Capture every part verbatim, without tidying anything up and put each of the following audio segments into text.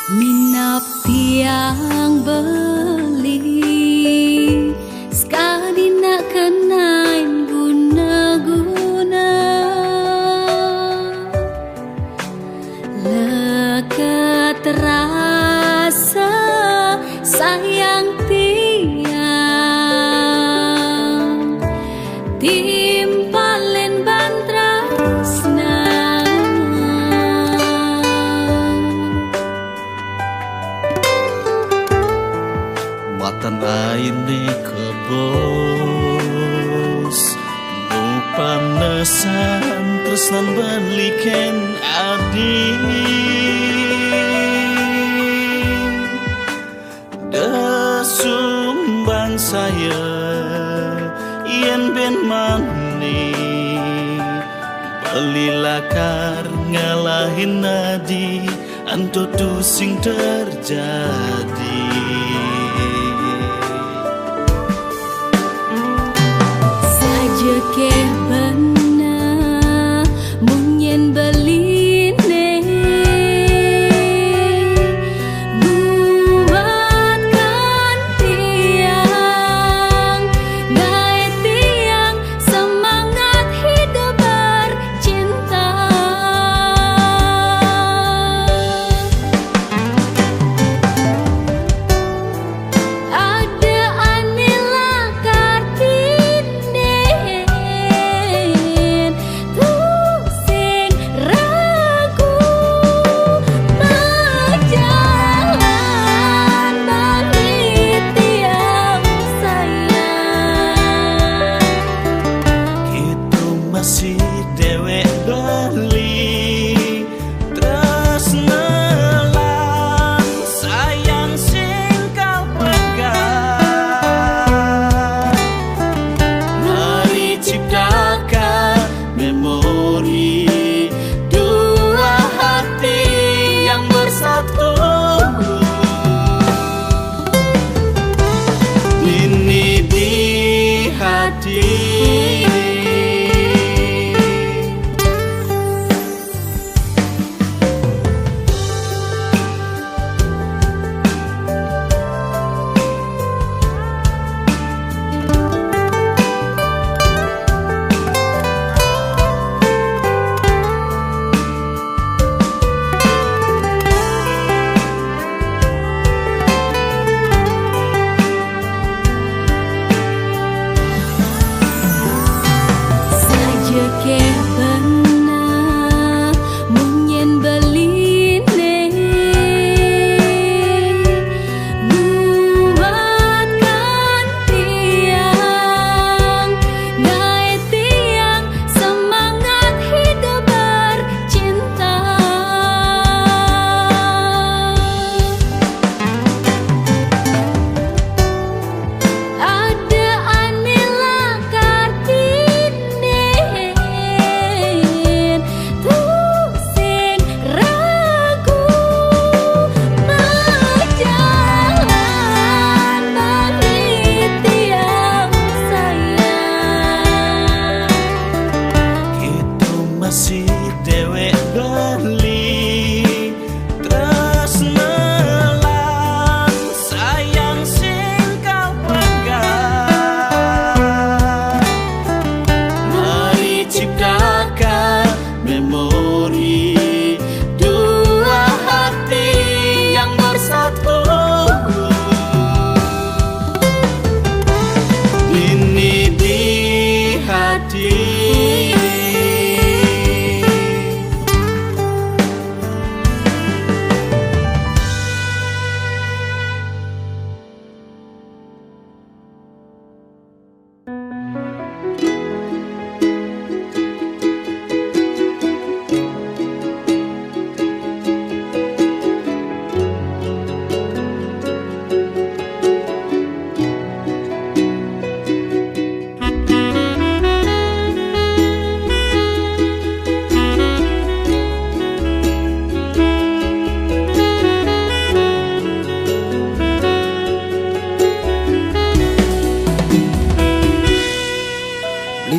Minap tiang beli, sekadi nak kenain guna-guna. Lekat rasa sayang tiang, timpalin ban tresna. Matan aine kebos, nu panesan tresnan beli ken adi. Desum bang saya yen ben mani, beli lakar ngalahin adi, ento tusing terjadi. Saja keh beneh, munyen beline nguatkan tiang, gae tiang semangat hidup bercinta. Ada ane lakar tine,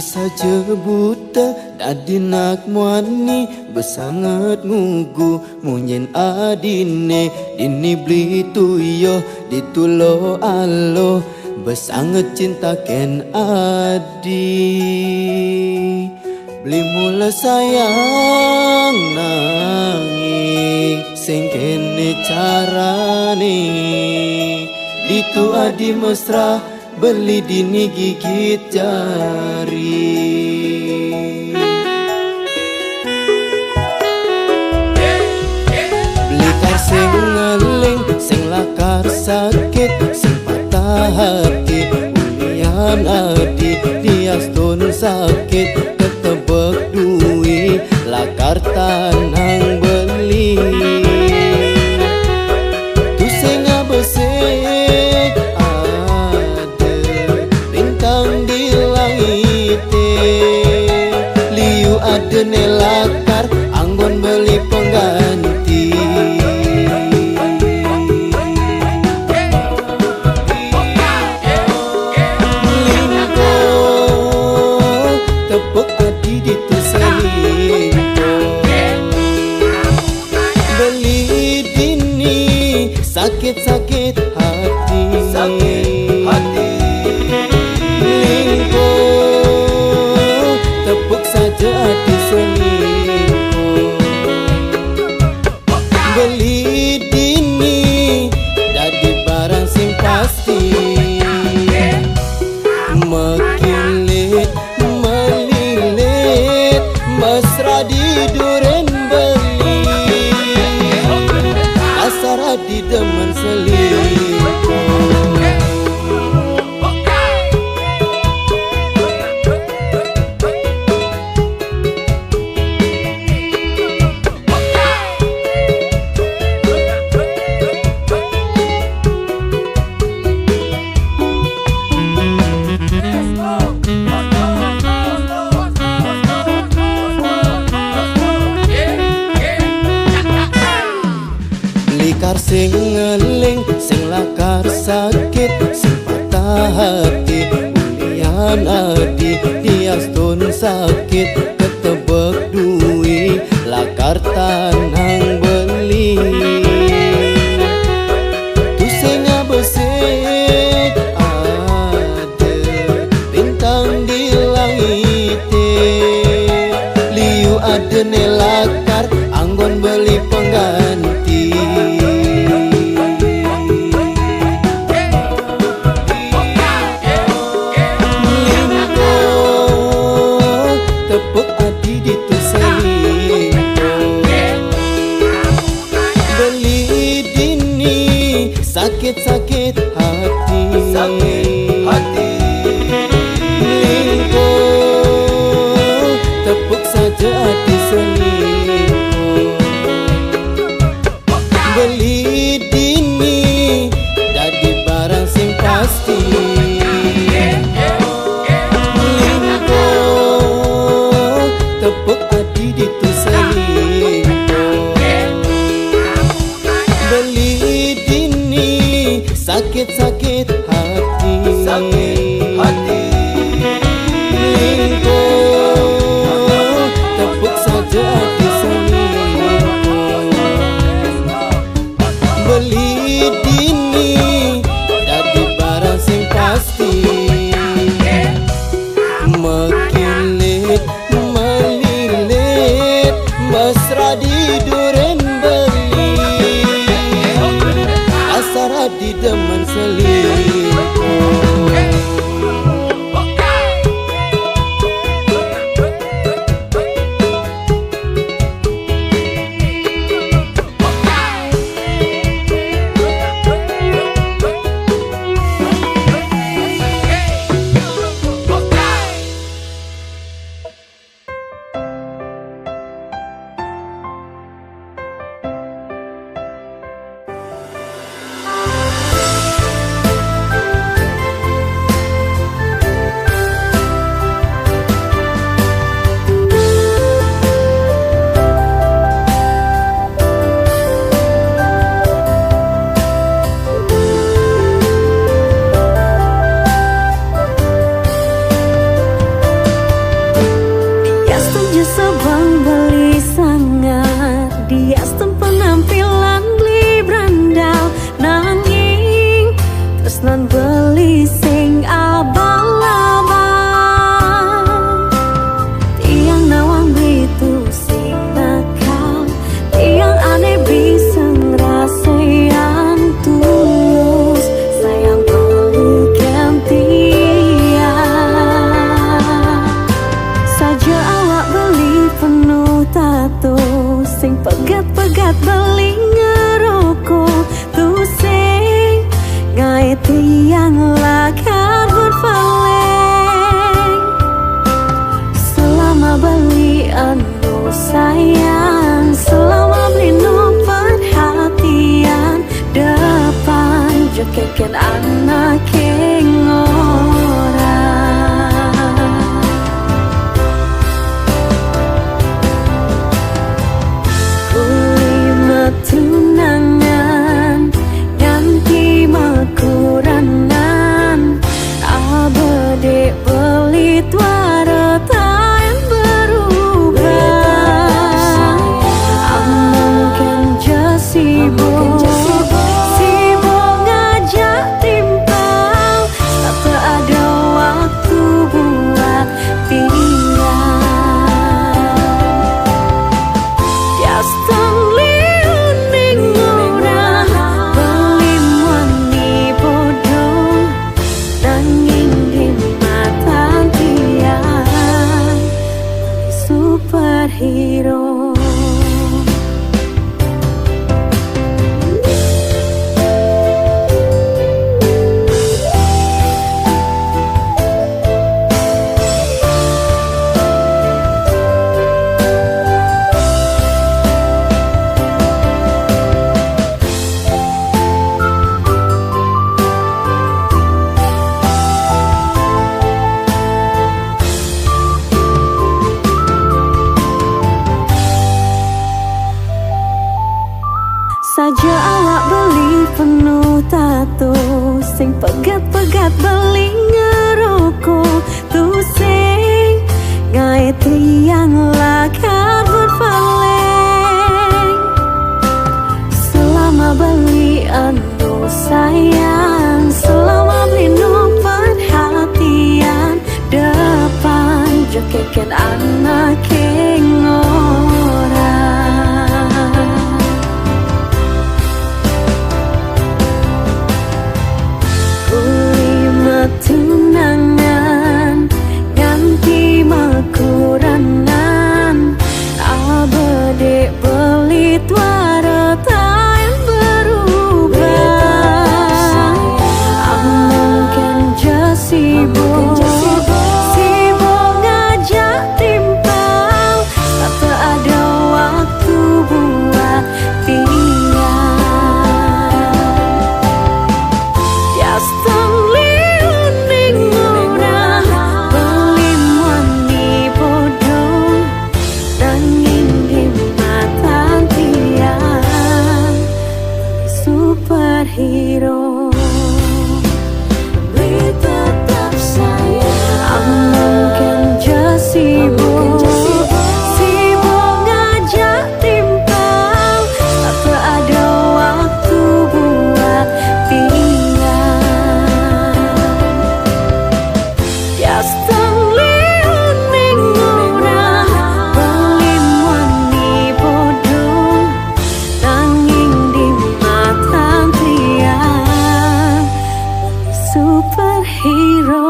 Saja buta dadi nak muani, besanget ngugu munyin adine, dini beli tuyo ditulo alo, besanget cinta ken adi. Beli mula sayang nanging sing kene carane, ditu adi mesra beli dini gigit jari. Beli kar sing ngeling, sing lakar sakit, sing patah hati, ulian adi diastun sakit, ketebek dui lakar tanang beli. Tu sing abesik ada bintang di langite, liu ada ne lakar anggon beli pengganti. Lingko tepuk adi ditu selingko, beli dini sakit-sakit hati. Sakit hati. Lingko tepuk saja adi selingko, beli dini dadi barang sing pasti. Mekilit melilit mesra di duren beli, asar adi demen selingkuh. Likar sing ngeling, sing lakar sakit, sing patah hati, ulian adi diastun sakit, ketebek dui lakar tanang beli. Tu sing abesik ada bintang di langite, liu ada ne lakar anggon beli pengganti. Lingko tepuk adi ditu selingko, beli dini sakit-sakit hati. Sakit hati. Lingko tepuk saja adi selingko, beli dini dadi barang sing pasti. Lingko tepuk adi ditu selingko, beli dini sakit-sakit hati. Sakit hati. Lingko tepuk saja adi selingko, beli dini dadi barang sing pasti. Mekilit melilit mesra di duren beli, asar adi demen selingkuh. Kén anaké ngora. Uli metunangan nganti makuranan, abdi beli tuara taén berubah. Amang kén ja sibuk, sibuk ngajak timpal, tak ada waktu buat tiang. Tias tang liu ning orang, beli muani bodoh, nanging di mata tiang, beli superhero. Saja awak beli penuh tato, sing pegat-pegat beli ngeroko, tusing ngai tiang lakar berpaling. Selama beli anu sayang, selama beli nu perhatian, depan jekeken anaké ngora. Uli metunangan nganti makuranan, abdi beli tuara taén berubah. Amang kén ja sibuk, sibuk ngajak timpal, tak ada waktu buat tiang. Tias tang liu ning orang, beli muani bodoh, nanging di mata tiang, beli superhero. Beli tetap sayang. Amang kén ja sibuk, sibuk ngajak timpal, tak ada waktu buat tiang. Tias tang liu ning orang, beli muani bodoh, nanging di mata tiang, beli superhero.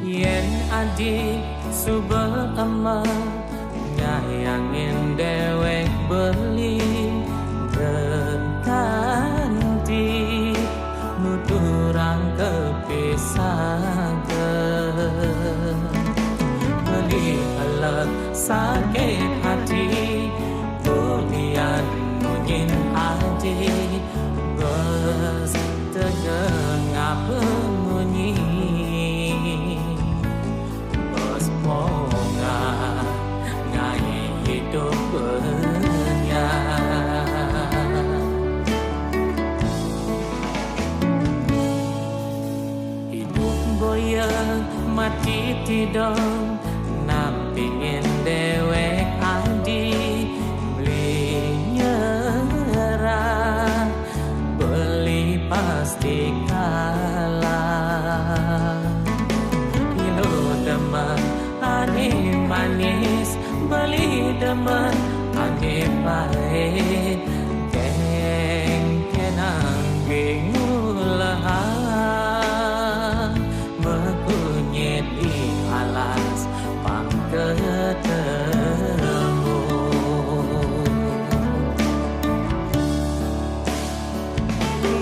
Yén adi suba ama, nyayangin déwék beli, berkanti nuturang kapisaga. Beli elek sakit hati, ulian munyin adi, bes tengah ngapa munyi. Bos monga ngai hidup benya. Hidup boya mati tidong, nampingin déwék adi, beli nyerah, beli pasti kalah. Ilu demen ane manis, beli demen ane pahit, deng kenang bingung leha, mekunyit di alas pang ketemu.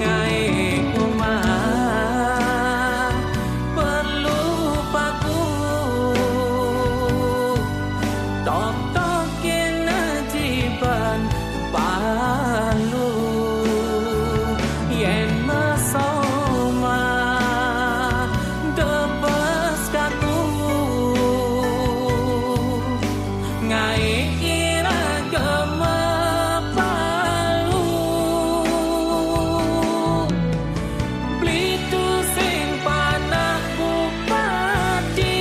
Ngai kuma perlu paku, tok-tok kena jiban palu, yen mesoma debes kaku. Ngai ira gema palu, blitu sing panak bupati,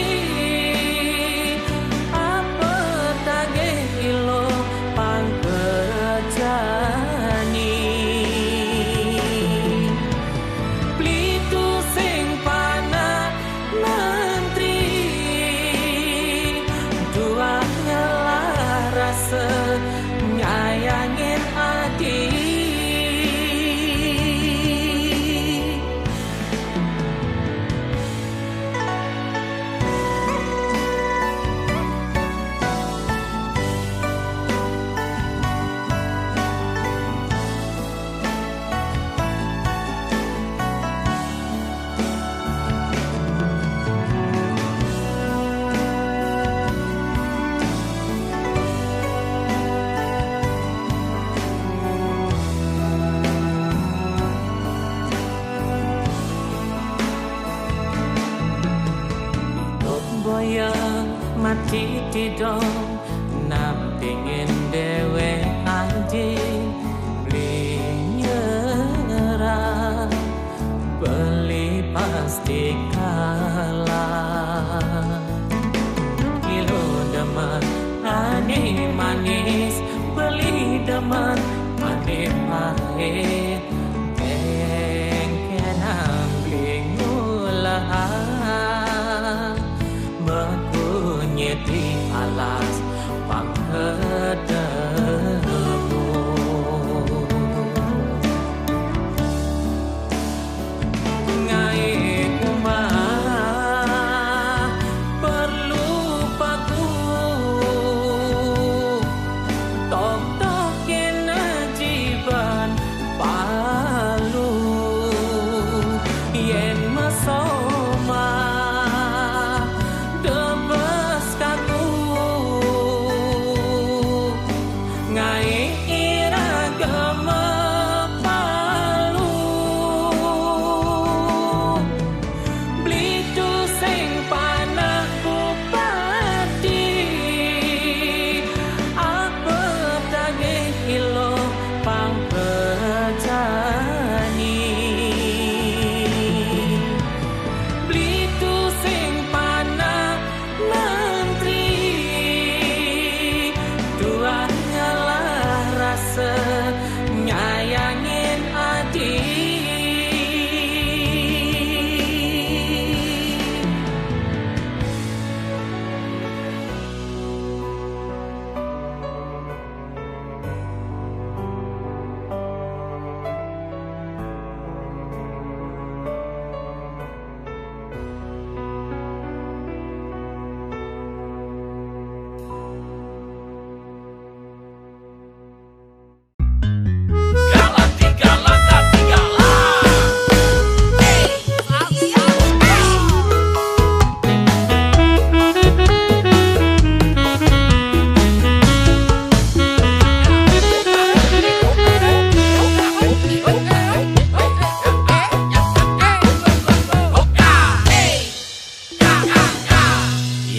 apa tagih ilo pang kerjani. Blitu sing panak menteri, tuah ngelah rasa nyayangin adi. Boya mati tidong, nam pingin dewe aji beli nyerah, beli pasti kalah. Ilu demen ane manis, beli demen ane pahit, deng kenang bingung leha, mekunyit di alas pang ketemu. Ngai kuma perlu paku, tok-tok kena jiban palu, yen mesoma debes kaku. Ngai ira gema palu, blitu sing panak bupati, apa tagih ilo pang kerjani. Blitu sing panak menteri, tuah ngelah rasa nyayangin adi.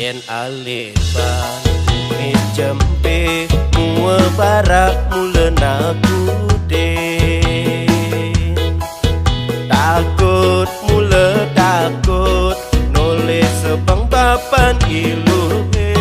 Yen alih ban bumi jempe, mua barak mula nakude. Takut mula takut, noleh sebeng bapan iluhe.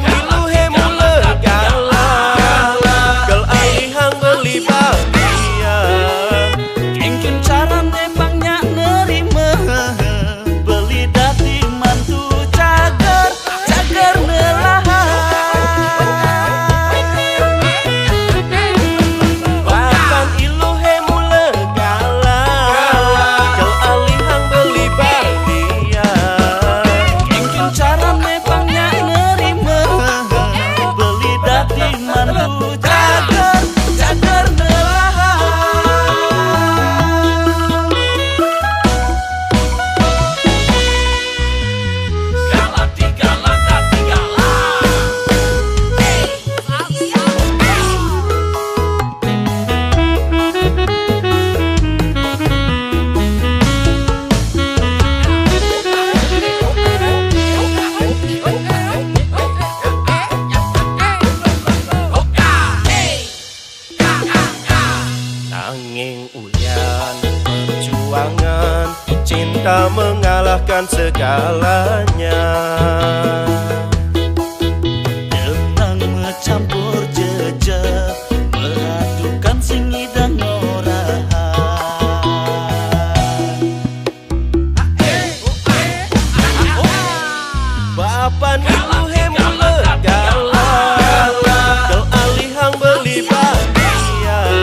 Ilu he mula gala, kal alihang beli bagian. Engken carane pang nyak nerima, beli dadi mantu cagar, cagar nelahan. Papan ilu he mula gala, kal alihang beli bagian. Engken carane pang nyak nerima, beli dadi mantu cagar, cagar nelahan. Gala di gala, dadi gala. Nanging ulian perjuangan, cinta mengalahkan segalanya. Denang mencampur jejak, meradukan sing idang orahan. Papan ilu he mula gala, kal alihang beli bagian.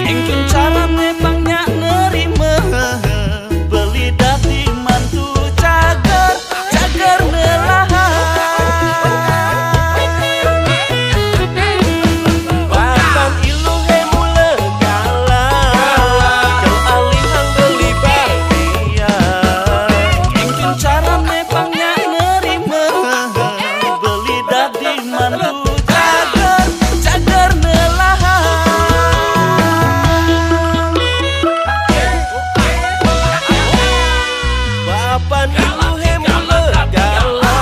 Engken carane pang nyak nerima, beli dadi mantu cagar, cagar nelahan. Papan ilu he mula gala, kal alihang beli bagian. Engken carane pang nyak nerima, beli dadi mantu cagar, cagar nelahan. Papan ilu he mula gala,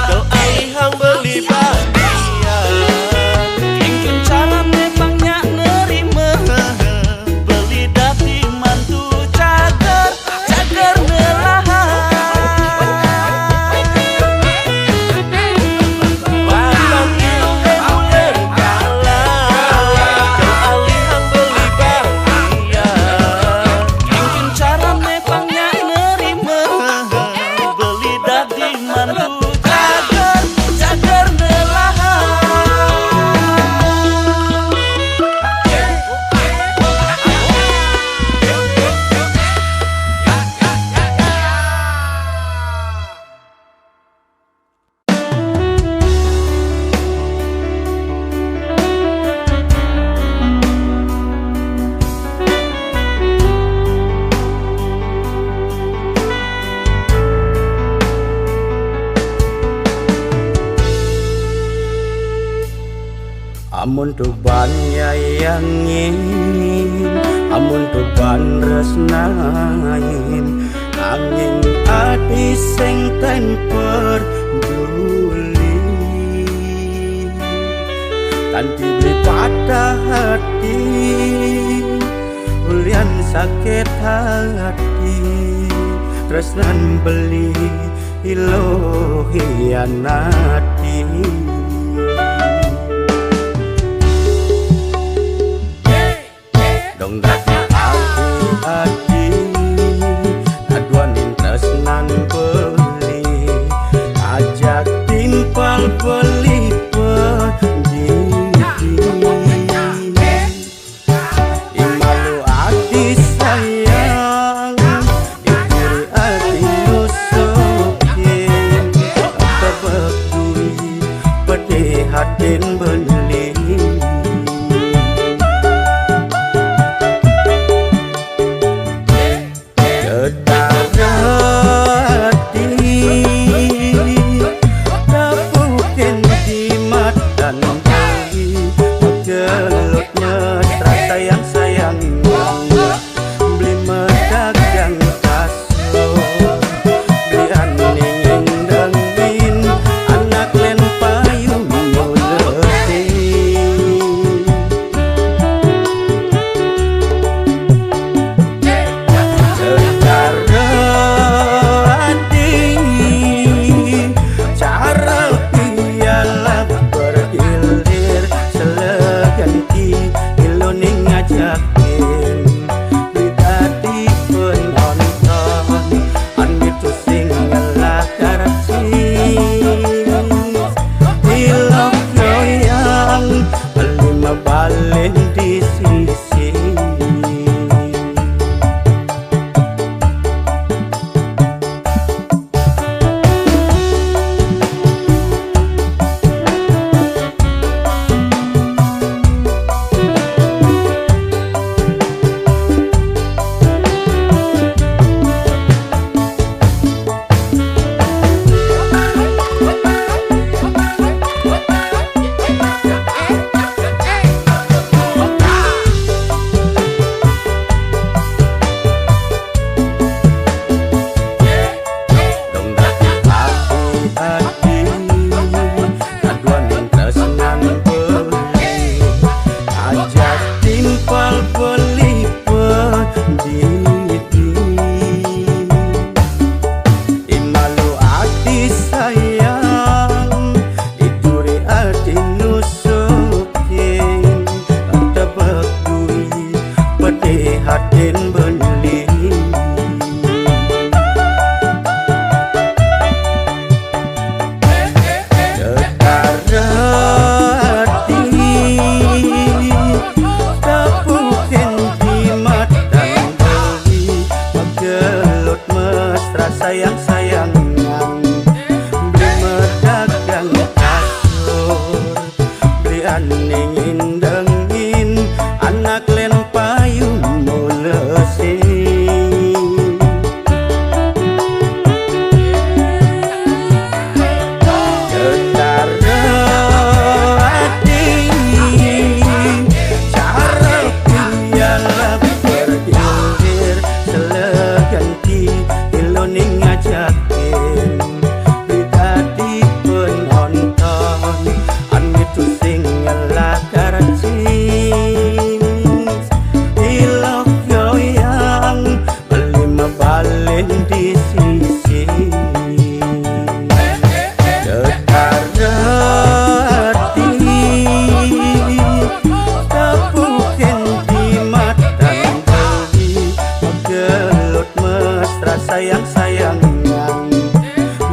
kal alihang beli bagian. Engken carane pang nyak nerima, beli dadi mantu cagar, cagar nelahan. Papan ilu he mula gala, kal alihang beli bagian. Engken carane pang nyak nerima, beli dadi mantu cagar, cagar nelahan. Amun tuban nyayangin, amun tuban resnain, nanging ati sing ten peduli. Kanti beli patah hati, ulian sakit hati, tresnan beli ilu hianati. Dong dadi ati-ati, aduanin tresnan beli, ajak timpal beli pedidi. Imalu ati sayang, ikuri ati nusukin, bebek dui, pedih hatin beli. Getar ati, tapukin di matan beli, gelut mesra sayang-sayang, beli medagang kasur, beli aningin dengin, anak len payu muleti. Ning indengin anak len payu mulesi. Tetara ati, cara piala bergilir, seleganti iloning ngajakin. Dadi penonton, anu sing ngelakar cis. Ilok goyang, beli mebalen di sisi. Tekarati, tepukin di matan beli, gelut mesra sayang-sayangan.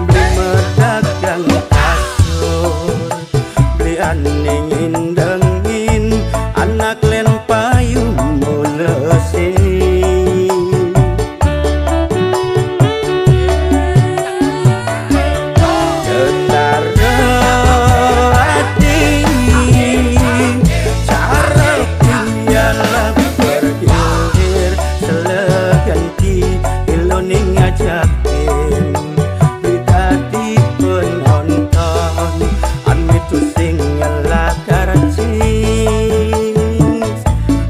Beli medagang kasur, beli aning indengin, anak len payu mulesi. Tetara ati, cara piala bergilir, seleganti iloning ngajakin. Dadi penonton, anu sing ngelakar cis.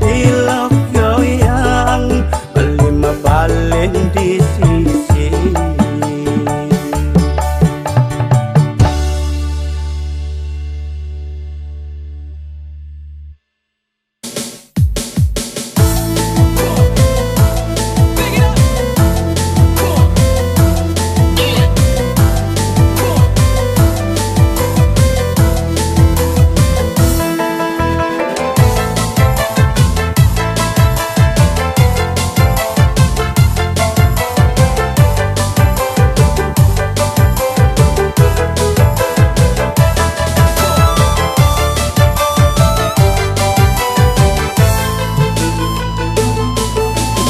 Ilok goyang, beli mebalen di sisi.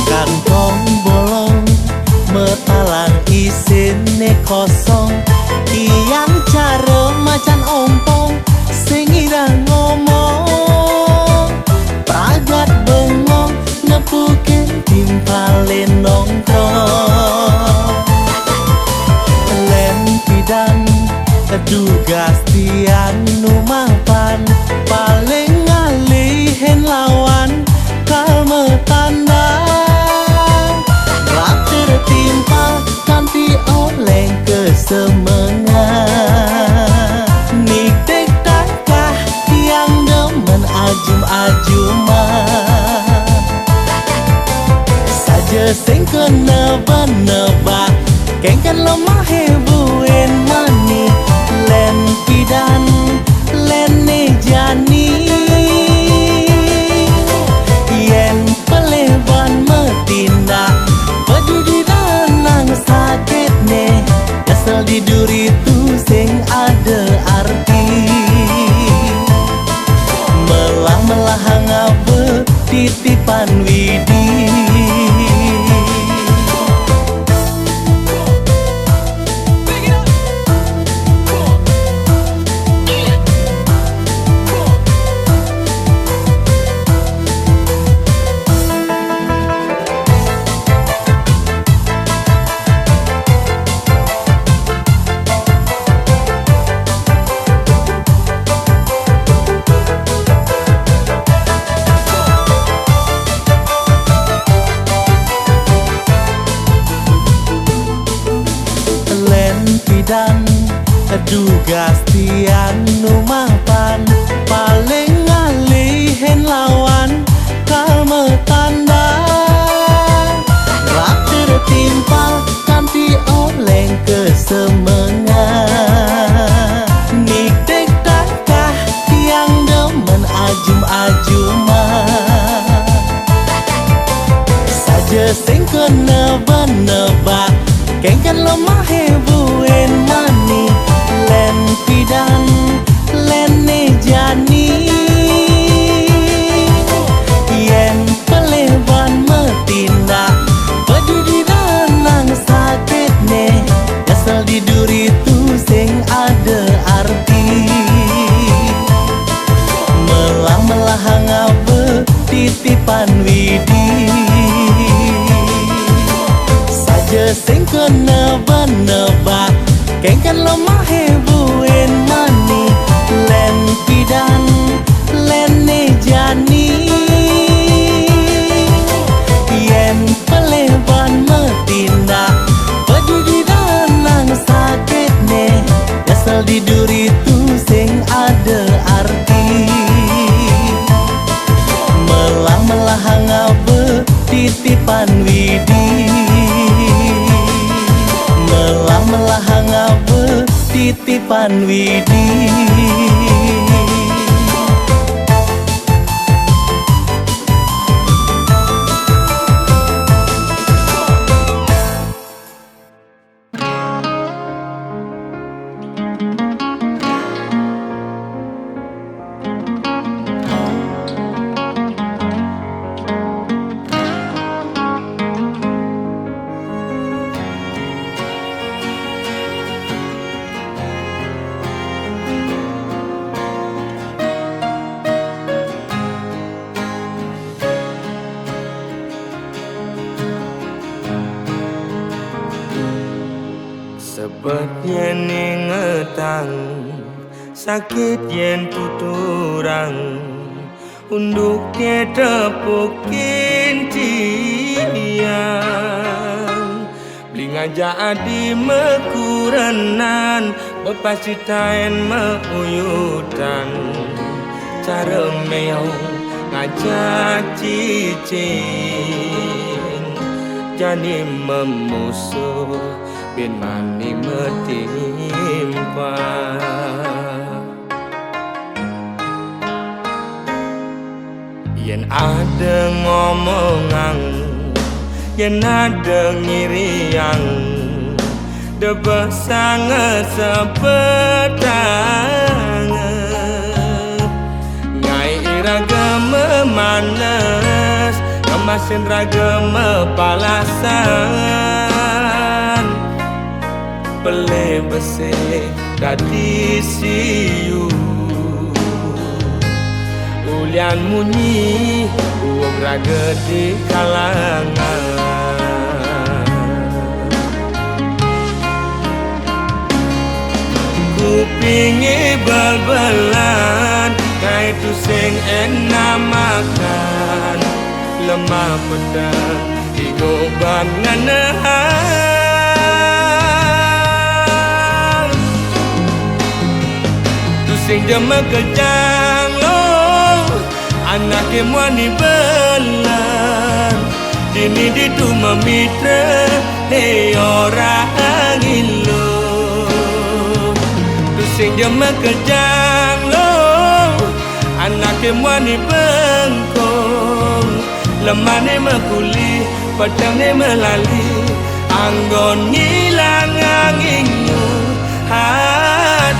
Kantong bolong, metalang isinne kosong. Tiang cara macan ompong, sing irang ngomong. Pragat bengong, nepukin timpale nongkrong. Len pidan, dugas tiang nu mapan, paling ngalih hen lawan, kal metandang. Ratir timpal kanti oleng kesemengan. Nitih tangkah tiang demen ajum-ajuman. Saja sing keneba-neba, kengken lemahe buen mani, len pidan, lenne jani. Yen pelih ban metindak, pedudi nang sakitne, asal di duri tu sing ada arti. Melah-melah ngaba titipan Widi. Len pidan, dugas tiang nu mapan, paling ngalih hen lawan, kal metandang. Ratir timpal kanti oleng kesemengan. Nitih tangkah tiang demen ajum-ajuman. Saja sing keneba-neba, kengken lemahe buen mani, len pidan, lenne jani. Yen pelih ban metindak, pedudi nang sakitne, asal di duri Pan Widi, melah-melah ngaba titipan Widi. Sebet yen ingetang, sakit yen tuturang, unduk ke tepukin tiang. Beli ngajak adi mekurenan, bepasitain meuyutan, cara meong ngajak cicing, jani memusuh bin mani metimpa. Yen ada ngomongang, yen ada ngiriang, debeh sanget sepetang. Ngai iraga memanes, ngemasin raga mepalasan. Pelih besih dadi siu. Ulian munyi uug raga di kalangan. Kupinge bal-balan, kai tusing enam makan. Lemah petang, igo ban ngenehang. Tusing jema kejang lo, anake muani belan. Dini ditu memitra, he orang ilo. Tusing jema kejang lo, anake muani bengkong. Lemane mekuli, petangne melali, anggon ngilang angingu hati.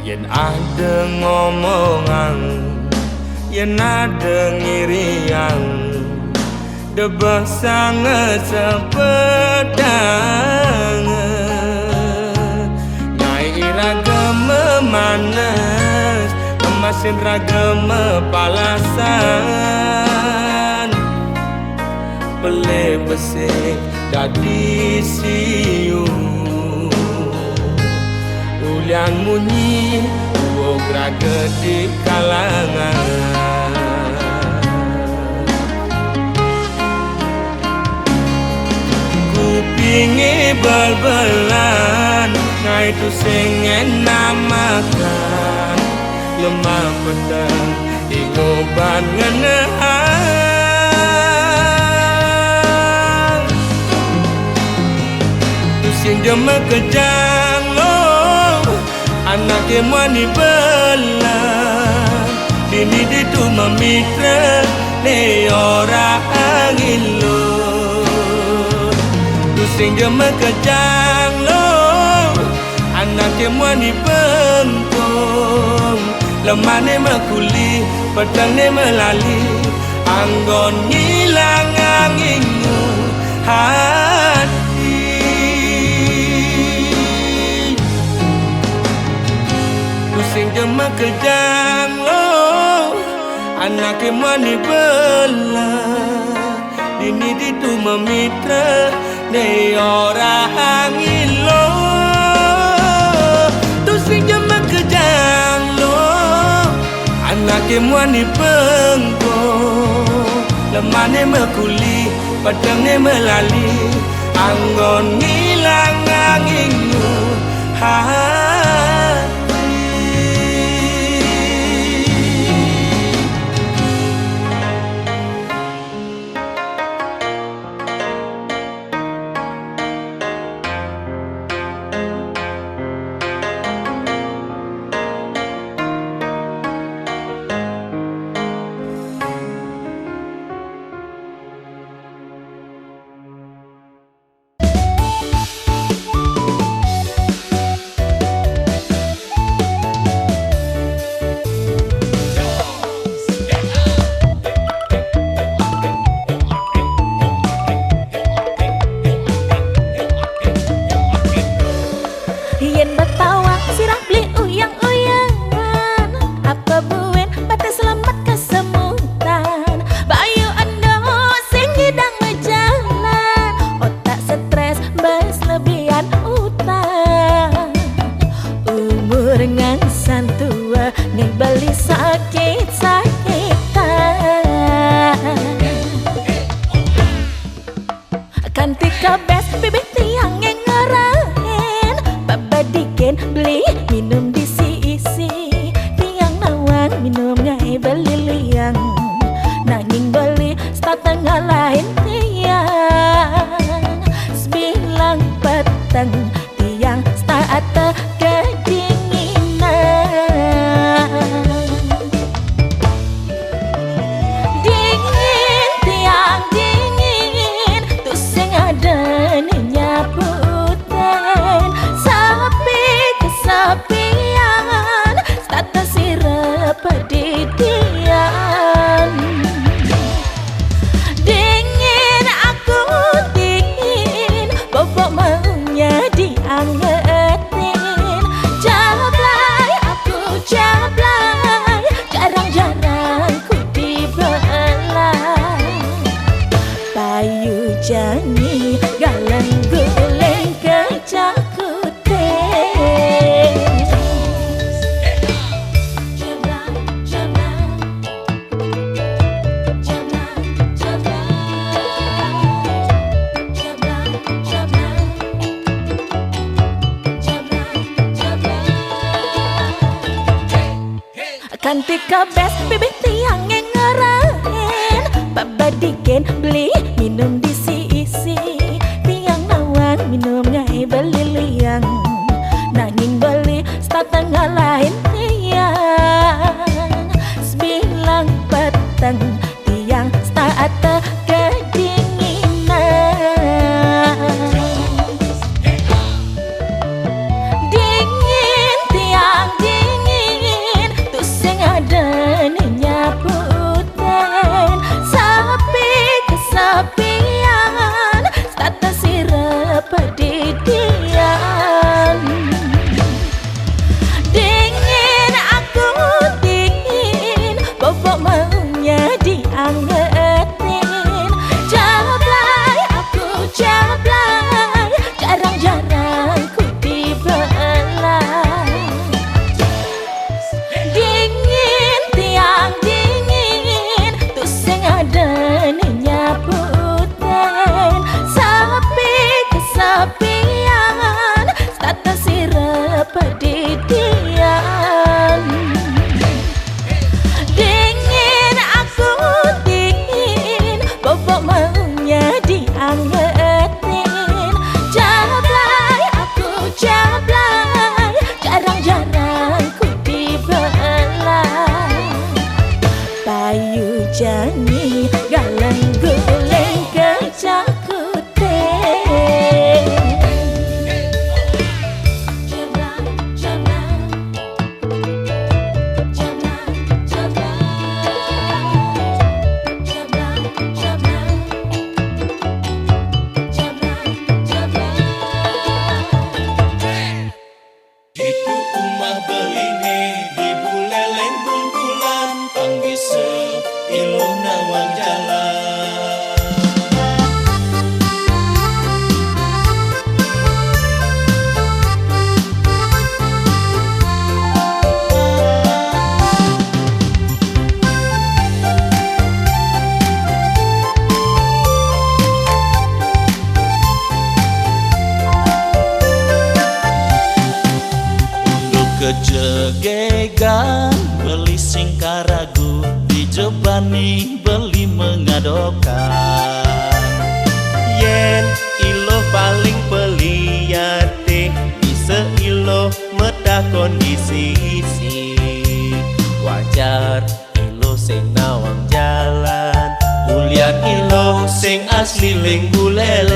Yen ada ngomongang, yen ada ngiriang, debeh sanget sepedang. Ngai iraga memanes, emasin raga mepalasan. Pelih besih dadi siu. Ulian munyi uug raga di kalangan. Kupinge bal-balan, ngai tusing enam makan. Lemah petang, igo ban ngenehang. Tusing jema kejang lo, anake muani belan. Dini ditu memitra, ne orang ilo. Tusing jema kejang lo, anake muani bengkong. Lemane mekuli, petangne melali, anggon ngilang angingu hati. Kejang lo, anake mani bela. Dini ditu mamitra, ne ora angin lo. Tu sing jama kejang lo, anake mani pengko. Lemane mekuli, pedenge melali, anggon ngilang angin lo. Hati. Yen betawa sirah beli uyang-uyangan, apa buen bate selamat kesemutan. Bayu endo sing ngidang bejalan, otak stres bes lebihan utang. Umur ngansan tua ngai beli sakit-sakitan. Kanti kebes bibih tiang ngai ngerahin, pabadikin beli minum disi-isi. Tiang nawang minum ngai beli liang, nanging beli setengah lain tiang. Sebilang peteng tiang setengah kedinginan. Dingin tiang dingin, tu sing ada nyaputan. Sepi kesepian, setata sirep padidian. Dingin aku dingin, bobok maunya diangetin. Jablay aku jablay, jarang-jarang ku dibelai. Payu janji galang guling kecakute. Kanti kebes bibih tiang ngai ngerahin, pabadikin beli minum disi-isi. Tiang nawang minum ngai beli liang, nanging beli setengah lain tiang. Sebilang peteng tiang setengah kedinginan. Dingin tiang dingin, tu sing ada nyaputan. Sepi kesepian, bani beli mengadokan. Yen iloh paling peliate, ise iloh metakon di sisi. Wajar iloh sing nawang jalan, ulian iloh sing asli ling Buleleng.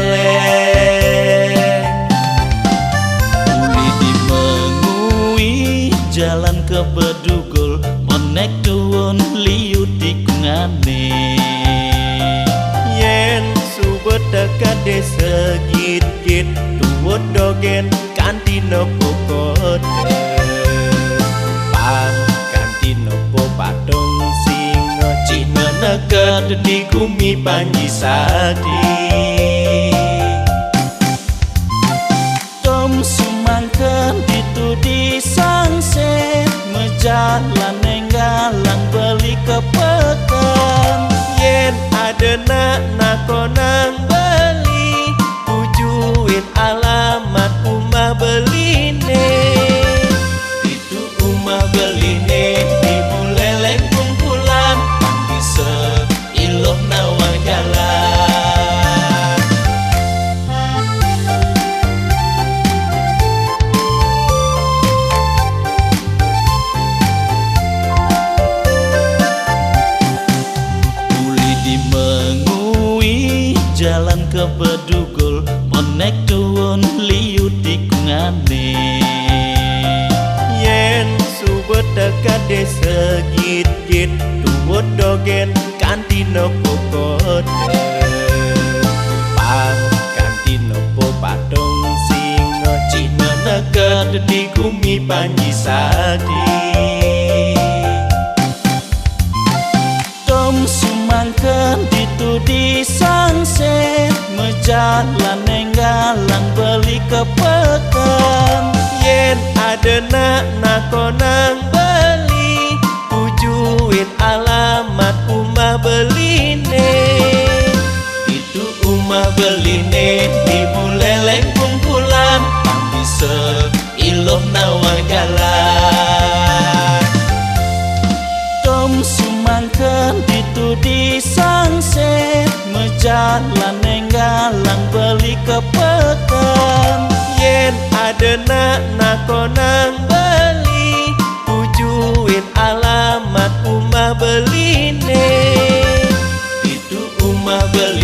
Uli di mengui jalan ke bedugul, monek tuun liu tikungane. Yen suba teka desa Gitgit, tuut dogen kanti nopo kota. Pang kanti nopo patung singa, cihna neked di gumi Panji Sakti. Tom sumangken ditu di sangse, mejalan nenggalang beli kepeken. Yen ada nak nakonang beli, tujuin alamat umah beline. Ditu umah beline di Buleleng kumpulan, bisa iloh nawang jalan. Uli di mengui jalan ke bedugul, monek tuun liu tikungane. Yen suba teka desa Gitgit, tuut dogen kanti nopo kota. Pang kanti nopo patung singa, cihna neked di gumi Panji Sakti. Tom sumangken ditu di sangse, mejalan nenggalang beli kepeken. Yen ada nak nakonang beli, tujuin alamat umah beline. Ditu umah beline di Buleleng kumpulan, pang bisa iloh nawang jalan. Tom sumangken ditu di sangse, mejalan nenggalang beli kepeken. Yen ada nak nakonang beli, tujuin alamat umah beline. Ditu umah beli